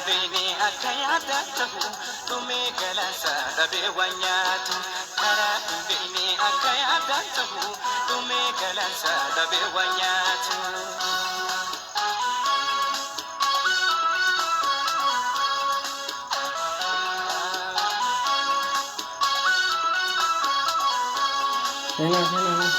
Beene akka yaada ta'u dhumee galaansa dhabee waan nyaatu. Karaa hin beene akka yaada ta'u dhumee galaansa dhabee waan nyaatu. Seenaa seenaa.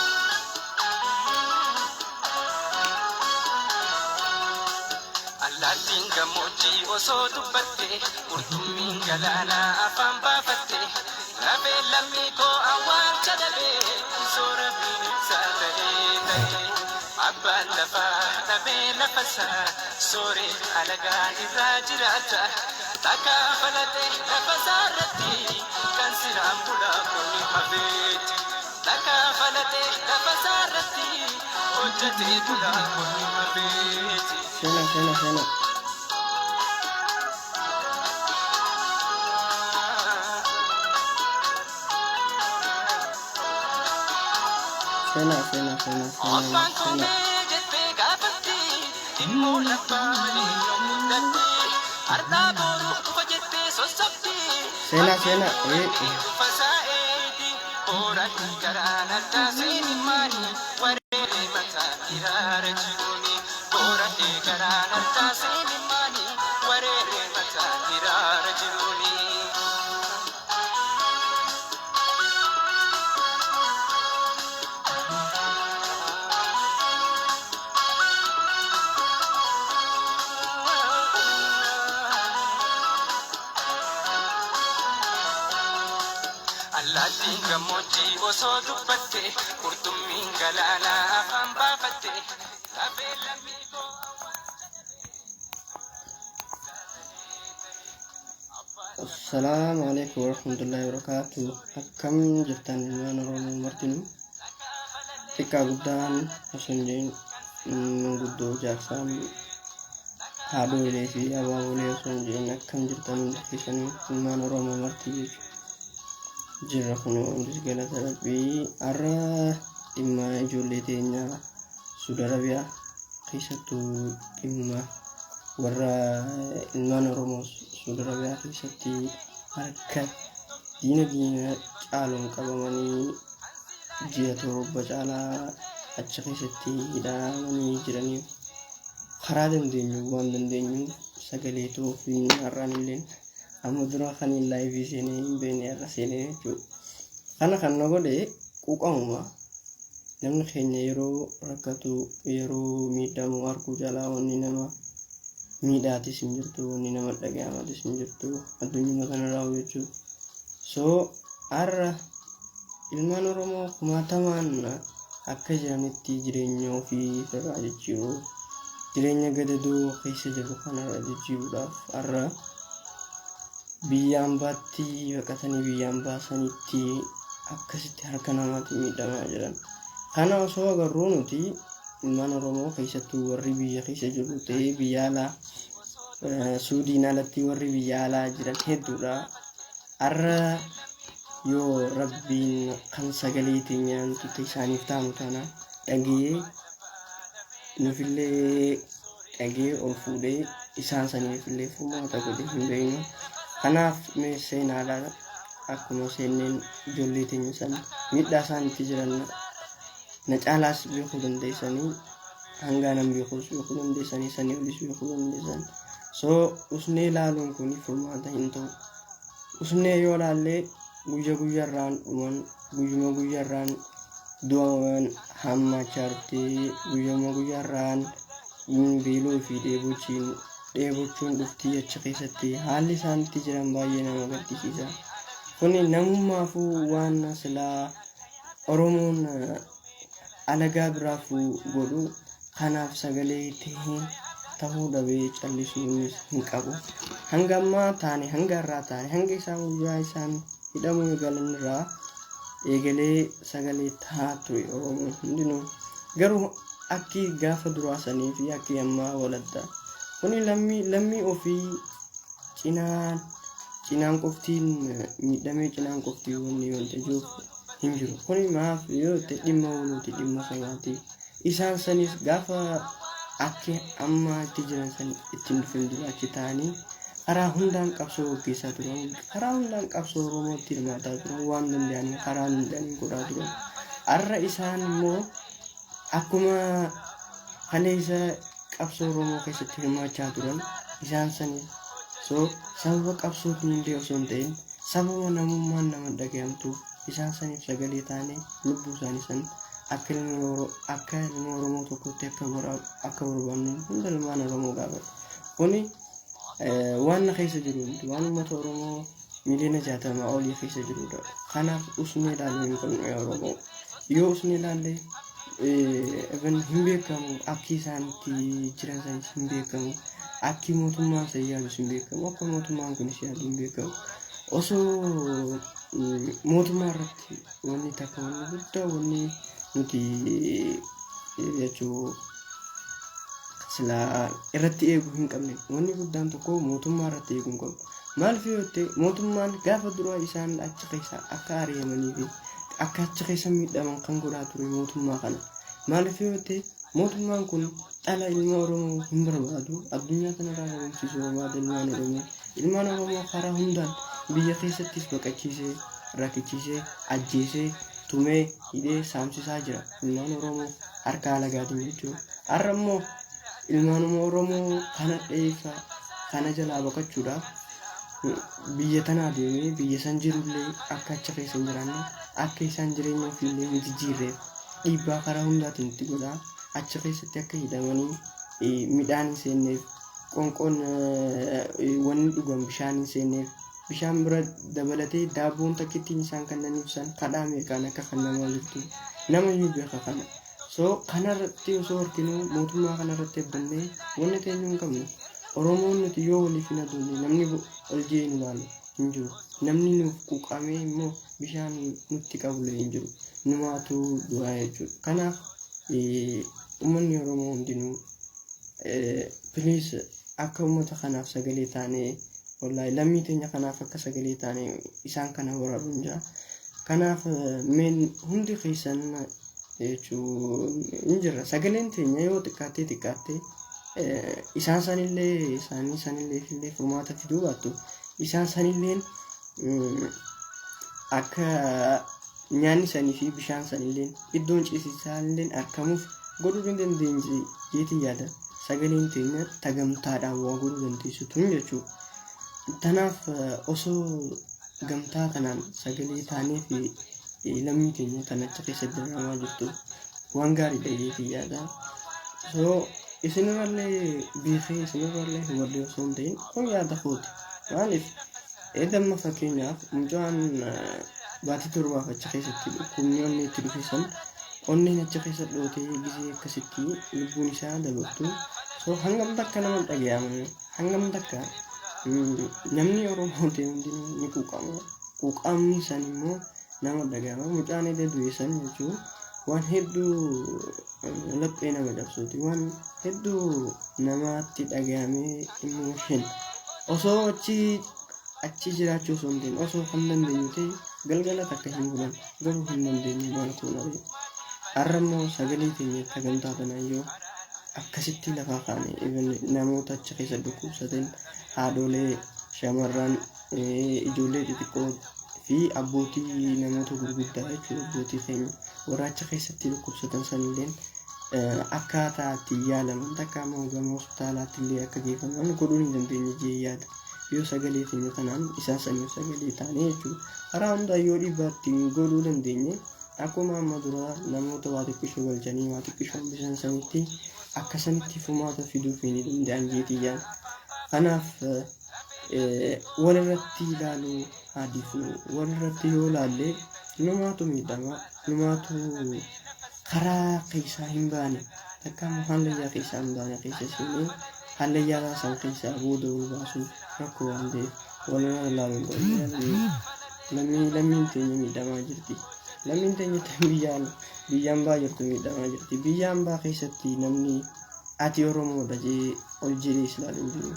Allaattiin gammoojjii osoo dubbatte, qurxummiin galaanaa afaan baafatte, lafee lammii koo awwaalcha dhabee, soora bineensaa ta'ee ta'ee, abbaan lafaa dhabee lafasaa, sooree alagaan irraa jiraata, takkaa falate lafasaa irratti, kan siraan bulaa kun hafeeti. Takkaa falate lafasaa irratti, hojjetee bulaa kun hafeeti. Seenaa seenaa seenaa. Seenaa seenaa seenaa seenaa Abbaan seenaa. koomee jettee gaafatti, immoo labbaa malee yoo guddatti, har'aa boru dhufa jettee sossobdi, Seenaa seenaa. Ee. dhufasaa eeti, booraan garaan addaa seeni maani, wareeree mataa hiraara jiruuni, booraan garaan addaa seeni maani, wareeree mataa hiraara jiruuni. Allaattiin gammoojjii osoo dubbatte, qurxummiin galaanaa afaan baafatte, lafee lammii koo Assalaamu alaikum warahmatullahi wabarakatuh. Akkam jirtan ilmaan Oromoo martinuu? Xiqqaa guddaan osoo hin jedhin, manguddoo, jaarsaan, haadholee fi abaabolee osoo hin jedhin, akkam jirtan hundi keessanii ilmaan Oromoo marti jechuudha. Jirra kun hundis galata Rabbii. Har'a dhimma ijoollee teenyaa Suudi Arabiyaa keessattuu, dhimma warra ilmaan Oromoo Suudi Arabiyaa keessatti harka diina caaluun qabamanii ji'a 7 caalaa achi keessatti hidhamanii jiraniif karaa dandeenyu waan dandeenyu sagalee ta'uuf har'aan illee amma dura kan hin live seenee hin beekne har'a seenee jechuudha. Kana kan na godhe quuqamuma namni keenya yeroo rakkatu, yeroo miidhamu arguu jalaa wanni nama miidhaatis hin jirtu, wanni nama dhaga'amatis hin jirtu addunyaa kanarraa jechuudha. So har'a ilmaan Oromoo kumaatamaan akka jiranitti jireenya ofii irraa jijjiiruu, jireenya gadadoo keessa jiru kanarra jijjiiruudhaaf har'a biyya ambaatti baqatanii biyya ambaa sanitti akkasitti harka namaatiin miidhamaa jiran. Kana osoo agarruu nuti ilmaan Oromoo, keessattuu warri biyya keessa jiru ta'ee biyya alaa, Suudiin alatti warri biyya alaa jiran hedduudha. Har'a yoo Rabbiin kan sagalee teenyaan tutte isaaniif taanu tana dhagee, nufillee dhagee ol fuudhee isaan saniifillee furmaata godhe hin beeknu. Kanaaf mee seenaadha, akkuma seenneen ijoollee teenya san miidhaa isaan itti jiran na caalaas beekuu dandeessanii, hanga nan beekuus beekuu dandeessanii, sanii olis beekuu dandeessan. So usnee ilaaluun kun furmaata hin ta'u. Usnee yoo ilaallee guyya guyyaarraan dhuman, guyyuma guyyaarraan du'aman hammaachaa dhuftee, guyyuma guyyaarraan beeloo fi dheebochuun dhuftii. Achi keessatti haalli isaan itti jiran baay'ee nama gaddisiisa. Kuni namummaafuu waan silaa Oromoon alagaa biraafuu godhu, kanaaf sagalee ta'ee ta'uu dhabee callisuunis hin qabu. Hanga ammaa taane, hanga irraa taane, hanga isaan guyyaa isaan hidhamuu eegalan irraa eegalee sagalee ta'aa ture Oromoon hundinuu. Garuu akki gaafa duraa sanii fi akki ammaa waladda. Kuni lammii ofii cinaan cinaan qoftiin miidhamee, cinaan qoftiin wanni wanta jiruuf hin jiru. Kuni maaf yoo ta'e dhimma walooti, dhimma sabaati. Isaan sanis gaafa akki amma itti jiran san ittiin dhufin dura achi ta'anii Karaa hundaan qabsoo gaggeessaa turan, karaa hundaan qabsoo Oromootti hirmaataa turan, waan danda'aniin karaa danda'aniin godhaa turan. Har'a isaan immoo akkuma kaleessa qabsoo Oromoo keessatti hirmaachaa turan isaan sani so sababa qabsootiin illee osoo hin ta'in sababa namummaan nama dhaga'amtuuf isaan saniif sagalee taanee lubbuu isaanii san akka ilma Oromoo tokkotti akka barbaannu hunda ilmaan Oromoo gaafata. Kuni waan na keessa jiru miti, waan uummata Oromoo miliyoona 60 olii keessa jirudha. Kanaaf usnee ilaaluu hin qabnu yaa Oromoo. Yoo usnee ilaalle even hin beekamu, akki isaan itti jiran sanis hin beekamu, akki mootummaan san yaadus hin beekamu, akka mootummaan kunis yaadu hin beekamu. Osoo mootummaa irratti wanni takka wanni guddaa wanni nuti jechuu silaa irratti eeguu hin qabne wanni guddaan tokko mootummaa irratti eeguu hin qabnu. Maaliif yoo jette mootummaan gaafa duraa isaan achi keessa akka ari'amanii fi akka achi keessa miidhaman kan godhaa ture mootummaa kana. Maaliif yoo jette mootummaan kun dhala ilma Oromoo hin barbaadu, addunyaa kanarraa dhabamsiisuu barbaada ilmaan Oromoo. Ilmaan Oromoo karaa hundaan biyya keessattis baqachiisee, rakkichiisee, ajjeesee, tumee, hidhee, saamsisaa jira. Ilmaan Oromoo harka alagaatiin jechuudha. Har'a immoo ilmaanuma Oromoo kana dheessa kana jalaa baqachuudhaaf biyya tanaa deemee biyya san jirullee akka achi keessa hin jiraanne, akka isaan jireenya ofiillee hin jijjiirreef dhiibbaa karaa hundaatiin itti godhaa, achi keessatti akka hidhamanii midhaan hin seenneef, qoonqoon wanni dhugan bishaan hin seenneef, bishaan bira dabalatee daabboon takkittiin isaan kannaniif san kadhaa meeqaan akka kennamaa jirtu nama iyyuu beeka kana. So kanarratti osoo arginuu mootummaa kanarratti abdannee wanni teenyuu hin qabnu. Oromoon nuti yoo waliif hin aduunne namni ol jee nu laalu hin jiru. Namni nuuf quuqamee immoo bishaan nutti qabullee hin jiru. Numaatu du'aa jechuudha. Kanaaf uummanni Oromoo hundinuu please akka uummata kanaaf sagalee taanee, wallaahi lammii teenya kanaaf akka sagalee taanee isaan kana waraabuun jira. Kanaaf meen hundi keessan jechuun hin jirra. Sagaleen teenya yoo xiqqaattee xiqqaattee isaan sanillee isaanii sanillee illee furmaata fiduu baattu, isaan sanilleen akka nyaanni sanii fi bishaan sanilleen iddoon ciisichaa argamuuf godhuu ni dandeenye jeetii yaada. Sagaleen teenya tagamtaadhaan waa godhuu dandeessu tun jechuudha. Tanaaf osoo gamtaa kanaan sagalee taanee fi lammii teenya kan achi keessatti dararamaa jirtu waan gaariidha jeetii yaada. So isinirrallee beekee isinirrallee hubadhee osoo hin ta'in kun yaada kooti. Maaliif eedamma fakkeenyaaf mucaan baatii 7f achi keessatti dhukkubni onnee itti dhufe san onneen achi keessa dhootee gisee akkasitti lubbuun isaa dabartu. So hangam takka nama dhaga'ama, hangam takka namni Oromoo ta'e hundinuu ni quuqama. Quuqamni san immoo nama dhaga'ama. Mucaan edda du'e san jechuun waan hedduu laphee nama cabsuuti, waan hedduu namatti dhaga'amee emotion. Osoo achi jiraachuu osoo hin ta'in, osoo kan dandeenyu ta'e galgala takka hin bulan, garuu hin dandeenyu maal goona ree. Har'a immoo sagalee teenya sagantaa tanaan yoo akkasitti lafaa kaane even namoota achi keessa dhukkubsatan, haadholee, shamarran, ijoollee xixiqqoo fi abbootii namoota gurguddaa jechuudha, abbootii keenya warra achi keessatti dhukkubsatan sanilleen akkaataa itti yaalaman takka immoo gama hospitaalaatti illee akka geeffaman godhuu ni dandeenya jee yaada. Yoo sagalee teenya tanaan isaan saniif sagalee taane jechuudha. Karaa hundaa yoo dhiibbaa ittiin godhuu dandeenye akkuma amma dura namoota waa xiqqishoo galchanii waa xiqqishoo hambisan sanitti akka sanitti furmaata fiduuf ni danda'an jeetii yaada. Kanaaf walirratti ilaaluu haa dhiifnu. Walirratti yoo ilaalle numaatu miidhama, numaatu karaa keessaa hin baane, takka immoo hallayyaa keessaa hin baane keessa seenee hallayyaa san keessaa booda ol baasuuf rakkoo waan ta'eef walirra ilaaluu hin qabnu. Lammiin teenya miidhamaa jirti. Lammiin teenya tan biyya hambaa jirtu miidhamaa jirti. Biyya hambaa keessatti namni ati Oromoodha jee ol jedhee is ilaalu hin jiru.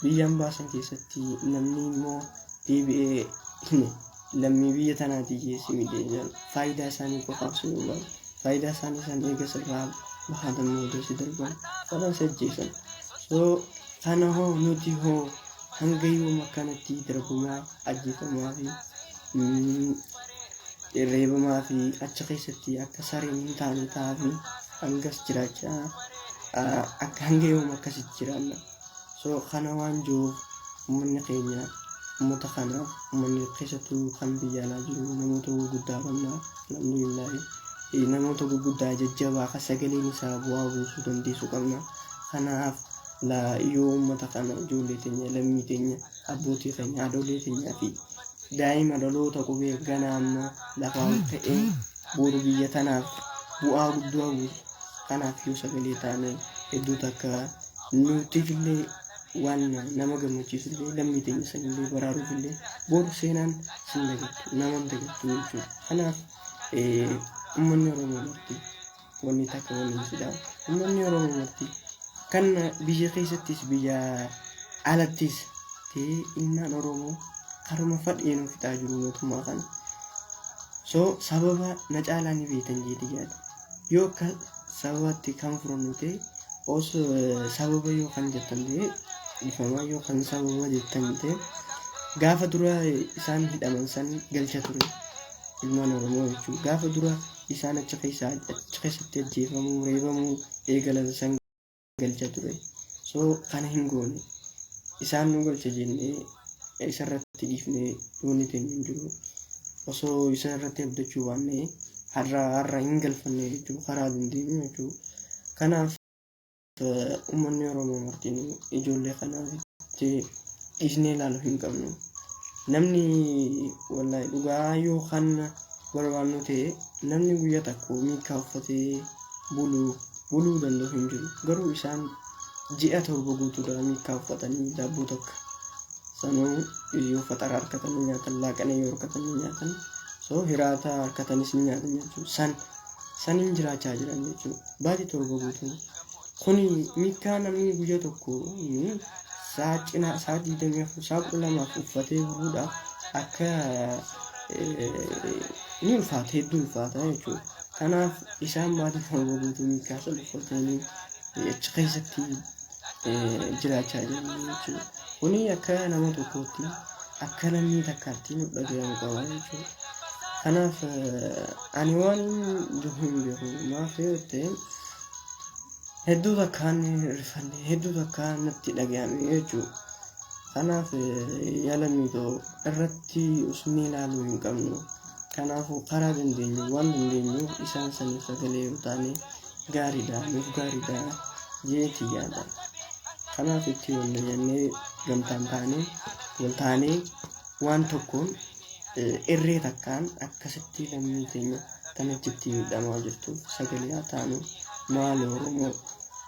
Biyya hambaa san keessatti namni immoo deebi'ee lammii biyya tanaati jee si miidhee jira. Faayidaa isaanii qofaaf si barbaadu. Faayidaa isaanii san eega sirraa bahatan booda si darban falan si ajjeesan. So kana hoo nuti hoo Hanga yoom akkanatti darbamaa, ajjeefamaa fi reebamaa fi achi keessatti akka sareen hin taane ta'aa fi hangas jiraachaa akka hanga yoom akkasitti jiraanna? So kana waan jiruuf uummanni keenya, uummata kanaaf, uummanni keessattuu kan biyya alaa jiru, namoota gurguddaa qabna, alhamdulillahi. Namoota gurguddaa jajjabaa kan sagaleen isaa bu'aa buusuu dandeessu qabna. Kanaaf yoo uummata kana, ijoollee teenya, lammii teenya, abbootii keenya, haadholee teenyaa fi daa'ima dhaloota qubee gana amma lafaa ol ka'ee boru biyya tanaaf bu'aa guddaa buusu kanaaf yoo sagalee taane, hedduu takka nutiifillee waan nama gammachiisullee, lammii teenya sanillee baraaruufillee, boru seenaan sin dagattu, nama hin dagattu jechuudha. Kanaaf uummanni Oromoo marti, wanni takka wanni sidhaan, uummanni Oromoo marti kan biyya keessattis biyya alattis ta'ee, ilmaan Oromoo karuma fadheenuu fixaa jiru mootummaa kana. So sababa na caalaa ni beektan jeeti yaada. Yoo akka sababaatti kan furannu ta'e, osoo sababa yoo kan jettan ta'e, dhifamaa, yoo kan sababa jettan ta'e, gaafa dura isaan hidhaman san galcha ture ilmaan Oromoo jechuudha. Gaafa dura isaan achi keessatti ajjeefamuu, reebamuu eegalan san galcha ture. So kana hin goone. Isaan nu galcha jennee isarratti dhiifnee wanni teenya hin jiru. Osoo isa irratti abdachuu baannee har'a har'a hin galfanne jechuudha, karaa dandeenyu jechuudha. Kanaaf uummanni Oromoo martinuu ijoollee kanaaf dhiisnee ilaaluu hin qabnu. Namni wallahi dhugaa yoo kan barbaannu ta'e, namni guyyaa tokko miikaa uffatee buluu danda'u hin jiru. Garuu isaan ji'a 7 guutuudhaan miikaa uffatanii, daabboo takka sanuu yoo faxara harkatanii nyaatan, laaqana yoo harkatanii nyaatan, so hiraata harkatanis ni nyaatan jechuudha. Saniin jiraachaa jiran jechuudha. Baatii 7 guutuu. Kuni miikaa namni guyyaa tokko sa'a cinaa sa'a 24, sa'a 12f uffatee buluudhaaf akka ni ulfaata, hedduu ulfaata jechuudha. Kanaaf isaan baatii 7 guutuu miikaa sana uffatanii achi keessatti jiraachaa jiran jechuudha. Kuni akka nama tokkootti, akka lammii takkaatti nu dhagahamu qaba jechuudha. Kanaaf ani waan jiru hin beeku. Maaf yoo ta'e, hedduu takkaan rifanne, hedduu takkaan natti dhagahame jechuudha. Kanaaf yaa lammiitoo, irratti usnee ilaaluu hin qabnu. Kanaafuu karaa dandeenyu, waan dandeenyu isaan saniif sagalee yoo taane gaariidha, nuuf gaariidha jeeti yaada. Kanaaf itti wal jennee, gamtaan taanee, wal taanee, waan tokkoon irree takkaan akkasitti lammii keenya kan achitti miidhamaa jirtuuf sagalee haa taanu. Maaloo Oromoo,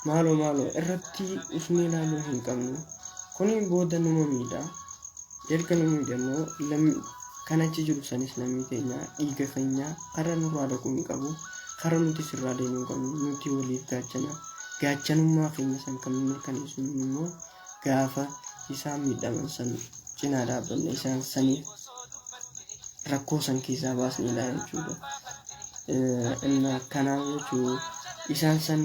maaloo maaloo, irratti usnee ilaaluu hin qabnu. Kuni booda numa miidha. Erga nu miidhe immoo, kan achi jiru sanis lammii keenya, dhiiga keenya, karra nurraa dhaquu hin qabu. Karra nuti sirraa deemuu hin qabnu. Nuti waliif gaachana. Gaachanummaa keenya san kan mirkaneessu immoo gaafa isaan miidhaman san cinaa dhaabbanne, isaan saniif rakkoo san keessaa baasnedha jechuudha. Inni akkanaa jechuun isaan san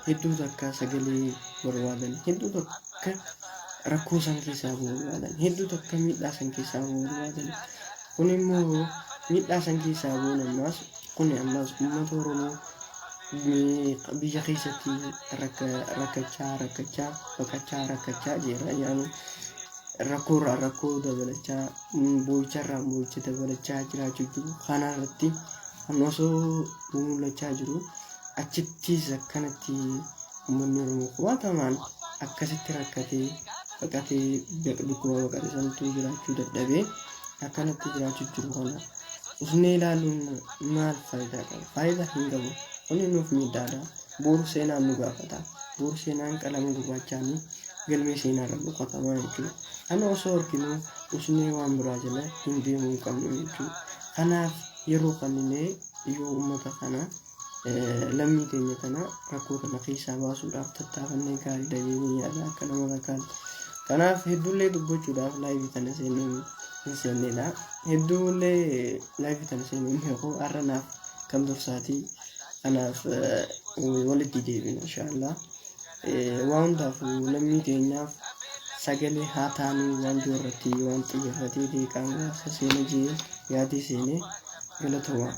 hedduu takka sagalee barbaadan, hedduu takka rakkoo san keessaa bahuu barbaadan, hedduu takka miidhaa san keessaa bahuu barbaadan. Kun immoo miidhaa san keessaa bahuun ammaas, kun ammaas uummata Oromoo biyya keessatti rakkachaa rakkachaa, baqachaa rakkachaa jira, yaani rakkoorraa rakkoo dabalachaa, boo'icharraa boo'icha dabalachaa jiraachuu jiru. Kana irratti kan osoo mul'achaa jiru, achittis akkanatti uummanni Oromoo kumaatamaan akkasitti rakkatee baqatee, bakkuma baqate sanattuu jiraachuu dadhabee akkanatti jiraachuu jiru kana usnee ilaaluun maal faayidaa qaba? Faayidaa hin qabu. Kuni nuuf miidhaadha. Boru seenaan nu gaafata. Boru seenaan qalama gurraachaan galmee seenaarra boqotamaa jechuudha. Kana osoo arginu usnee waan biraa jala hin deemuu hin qabnu jechuudha. Kanaaf yeroo kaninee yoo uummata kana, lammii keenya kana rakkoo kana keessaa baasuudhaaf tattaafannee gaariidha jennee yaada akka nama takkaatti. Kanaaf hedduullee dubbachuudhaaf live kana seenee hin seennedha. Hedduullee live kana seenee hin beeku, har'a naaf kan dursaatii. Kanaaf walitti deebina inshaallah. Waan hundaafuu lammii keenyaaf Sagalee haa taanuu waan jiru irratti waan xiyyeeffatee daqiiqaa muraasa seena jee yaadee seenee. Galatoomaa.